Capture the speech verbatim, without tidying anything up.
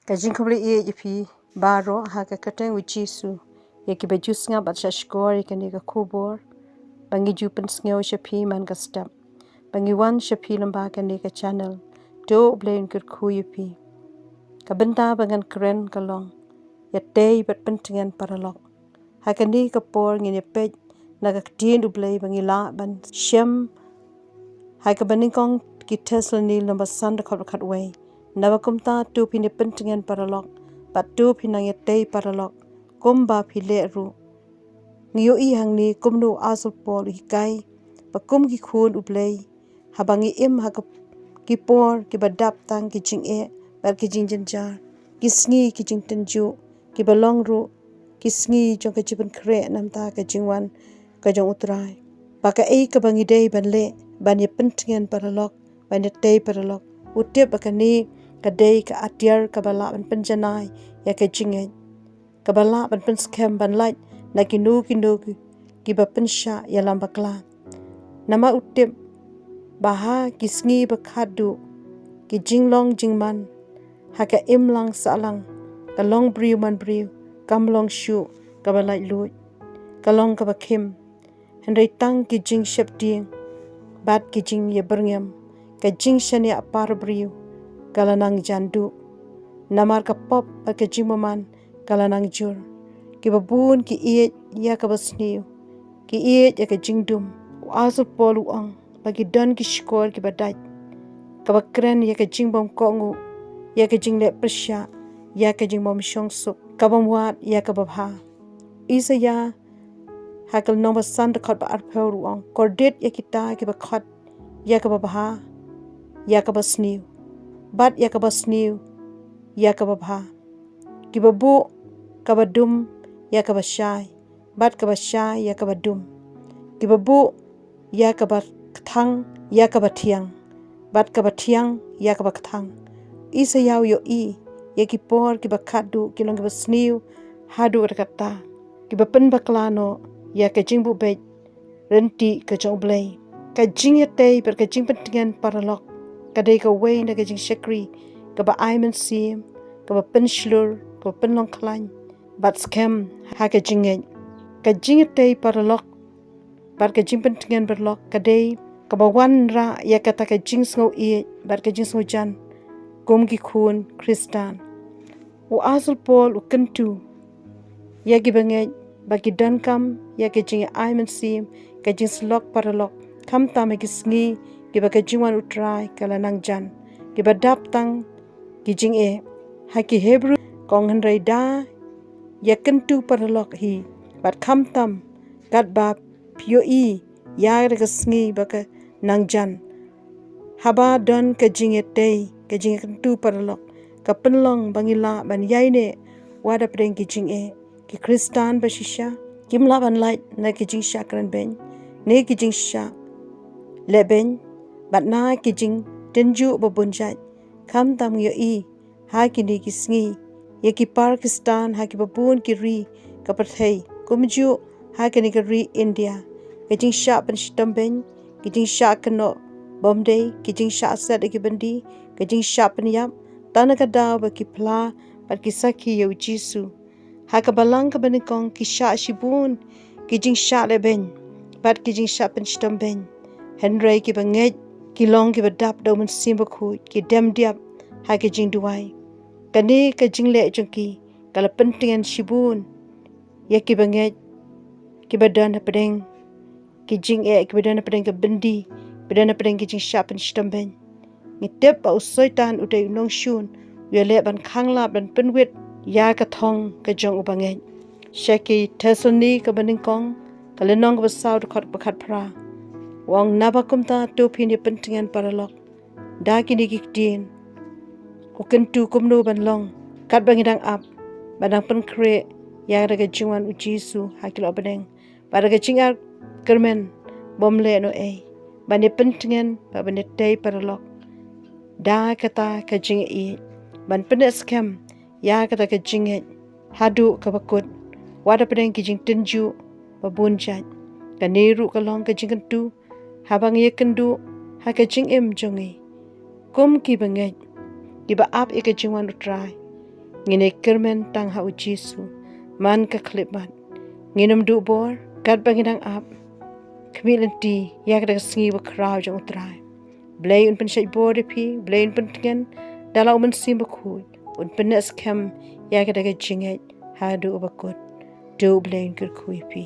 Ka jingkhublei ïa phi baroh ha ka kyrteng u Jisu, ïa kiba ju sngap bad shah shkor ïa kane ka khubor ba ngi ju pynsngew sha phi man ka step, ba ngi wan sha phi lyngba kane ka channel. To U Blei un kyrkhu ïa phi. Ka bynta ba ngan kren ka long ïatei bad pyntngen paralok. Ha kane ka por ngin ïa peit na ka ktien U Blei ba ngi lah ban shem ha kaba nyngkong ki Thessaloni lyngba san dkhot khatwei. Naba kumta to phin ïa pyntngen paralok bad to phin nang ïatei paralok kumba phi leh ruh. Ngi ïohi hangne kumno u apostol Paul u hikai ba kum ki khun U Blei, haba ngi im ha ka, ki por kiba dap tang ki jingeh bad ki jingjynjar, ki sngi ki jingtynjuh, kiba long ruh ki sngi jong ka jingpynkhreh namar ka jingwan ka jong U Trai. Ba kaei kaba ngi dei ban leh, ban ïa pyntngen paralok, ban ïatei paralok. U tip ba kane ka dei ka atiar kaba lah ban pynjanai ïa ka jingngeit, kaba lah ban pynskhem ban lait na kino kino ki, kiba pynshah ïalam bakla. Namar u tip ba ha ki sngi ba khatduh, ki jinglong jingman ha ka imlang sahlang, ka long briew man briew kam long shuh kaba laitluid, ka long kaba khim. Hynrei tang ki jingsheptieng bad ki jingïabyrngem, ka jingshaniah para briew ka la nang jan duh. Namar ka pop bad ka jingbymman ka la nang jur. Kiba bun ki ïeit ïa kaba sniew, ki ïeit ïa ka jingdum. U apostol Paul u ong ba ki don ki shkor kiba dait, kaba kren ïa ka jingbymkohnguh, ïa ka jingleh pyrshah, ïa ka jingbymshongsuk, kabym wad ïa kaba bha. Isaïah ha ka lynnong ba san dkhot ba arphew ruh u ong, kordit ïa kita kiba khot ïa kaba bha ïa kaba sniew, bad ïa kaba sniew ïa kaba bha. Kiba buh kaba dum ïa kaba shai, bad kaba shai ïa kaba dum. Kiba buh ïa kaba kthang ïa kaba thiang, bad kaba thiang ïa kaba kthang. Isaïah u ïohi ïa ki por kiba khatduh ki long kiba sniew haduh katta katta, kiba pynbakla noh ïa ka jingbuh beit ryntih ka jong U Blei. Ka jingïatei bad ka jingpyntngen paralok ka dei kawei na ka jingshakri kaba ai mynsiem, kaba pynshlur, kaba pynlong khlaiñ bad skhem ha ka jingngeit. Ka jingïatei paralok bad ka jingpyntngen paralok ka dei kaba wanrah ïa kata ka jingsngew ïeit bad ka jingsngew jan kum ki khun Khristan. U apostol Paul u kyntu ïa kiba ngeit ba ki donkam ïa ka jingai mynsiem, ka jingsyllok paralok, khamtam ha ki sngi kiba ka jingwan U Trai ka la nang jan, kiba dap tang ki jingeh. Ha ki Hebru ka ong, hynrei da ïa kyntu paralok hi, bad khamtam katba phi ïohi ïa ka sngi ba ka nang jan. Haba don ka jingïatei, ka jingïakyntu paralok, ka pynlong ba ngi lah ban ïaineh wat hapdeng ki jingeh. Ki Khristan ba shisha kim lah ban lait na ki jingshah kren beiñ, ne ki jingshah leh beiñ, bad na ki jingtynjuh ba bun jait. Khamtam ngi ïohi ha kine ki sngi ïa ki para Khristan ha kiba bun ki ri ka pyrthei, kumjuh ha kane ka ri India, ka jingshah pynshitom beiñ, ka jingshah kynnoh bymdei, ka jingshah set ïa ki byndi, ka jingshah pynïap, tang na ka daw ba ki phla bad ki sakhi ïa U Jisu. Ha ka balang kaba nyngkong ki shah shibun ki jingshah leh beiñ bad ki jingshah pynshitom beiñ. Hynrei kiba ngeit ki long kiba dap da U Mynsiem Bakhuid, ki dem diap ha ki jingduwai. Kane ka jingleh jong ki ka la pyntngen shibun ïa kiba ngeit, kiba don hapdeng ki jingeh, kiba don hapdeng ka byndi, kiba don hapdeng ki jingshah pynshitom beiñ. Ngi tip ba u Soitan u dei u nongshun, u ïaleh ban khanglad, ban pynwit ïa ka thong ka jong u bangeit. Sha ki Thessaloni kaba nyngkong, ka lynnong kaba saw, dkhot ba khatphra, u ong, naba kumta to phin ïa pyntngen paralok da kine ki ktien. U kyntu kumno ban long katba ngi dang ap, ban dang pynkhreh ïa ka jingwan U Jisu ha ki lyoh bneng, bad ka jingarkyrmen bym leh noh ei, ban ïa pyntngen bad ban ïatei paralok da kata ka jingïeit, ban pynïaskhem ïa kata ka jingngeit haduh kaba kut, wat hapdeng ki jingtynjuh ba bun jait. Kane ruh ka long ka jingkyntu haba ngi ïakynduh ha ka jingim jong ngi kum kiba ngeit, kiba ap ïa ka jingwan U Trai. Ngin ïa kyrmen tang ha u Jisu man ka khyllipmat. Ngin ym duh bor katba ngi dang ap khmih lynti ïa kata ka sngi bakhraw jong u Trai. Blei un pynshait bor ïa phi, Blei un pyntngen da la u Mynsiem Bakhuid, un pynneh skhem ïa kata ka jingngeit haduh ba kut. To Blei un kyrkhu ïa phi.